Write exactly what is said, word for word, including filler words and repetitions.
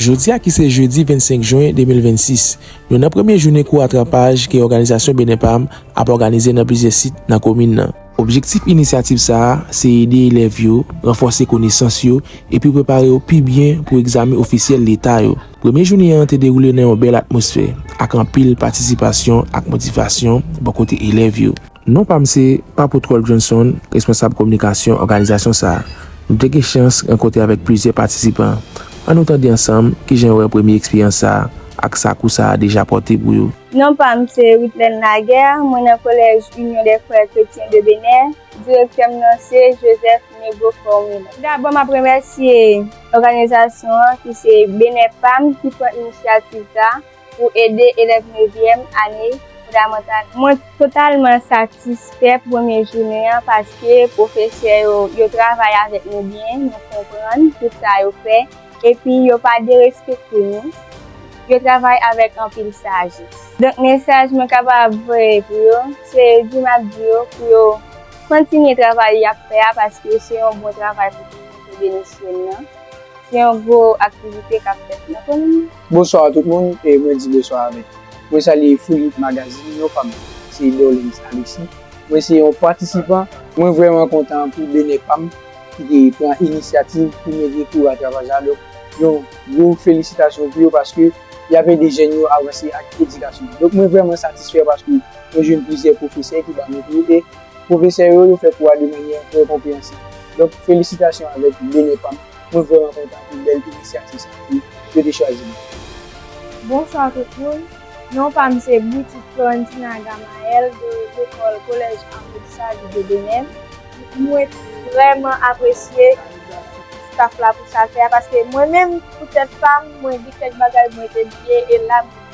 Jodi a ki se jedi vennsenk jen de mil vennsis, nou nan premye jounen kou ratrapaj ke òganizasyon Benè Pam ap òganize nan plizyè sit nan komin nan. Objektif inisyativ sa a se ede elèv yo, ranfòse konesans yo, epi prepare yo pi byen pou egzamen ofisyèl leta yo. Premye jounen an te dewoule nan yon bèl atmosfè, ak anpil patisipasyon ak motivasyon bò kote elèv yo. Non pa m se Papou Twòl Johnson, responsab kominikasyon òganizasyon sa a. Nou te gen chans rankontre avèk plizyè patisipan. Ann nou tande ansanm kijan yo wè premye eksperyans sa a ak sa kou sa a deja pòte pou yo. Non pa m se Witlène Laguerre, mwen nan kolèj Union des Frères Chrétiens de Bénin, direktè m nan se Joseph Negro Formule. Dabò, m ap remèsye òganizasyon an ki se Benè Pam ki pran inisyativ sa pou ede elèv nevyèm ane fondamantal. Mwen totalman satisfè premye jounen an paske pwofesè yo, yo travay avèk nou byen, nou konprann tout sa yo fè, epi yo pa derespekte nou. Yo travay avèk anpil sajès. Donk, mesaj mwen kapab voye pou yo, se di m ap di yo pou yo kontinye travay y ap fè a, paske se yon bon travay pou kominote benisyèn nan. Se yon gwo aktivite k ap fèt nan komin nan. Bonswa tout moun, e mwen di bonswa avèk. Mwen salye Foulip Magazine, non pa m se Dorlens Alexis. Mwen se yon patisipan. Mwen vrèman kontan pou Benè Pam ki te pran inisyativ pou mete kou ratrapaj la. Donk, yon gwo felisitasyon pou yo paske y ap ede jèn yo avanse ak edikasyon. Donk, mwen vrèman satisfè paske mwen jwenn plizyè pwofesè ki ba mwen kou e pwofesè yo, yo fè kou a de manyè trè konpreyansib. Donk, felisitasyon avèk Benè Pam. Mwen vrèman kontan pou bèl inisyativ sa a ki yo te chwazi mwen. Bonswa tout moun. Non pa m se Boutique Florentina Gamaël de lekòl Collège Arnold Sali de Benè. Mwen vrèman apresye staff la pou sa l fè a, paske mwen menm, pou tèt pa m, mwen gen kèk bagay mwen te bliye, e la, mwen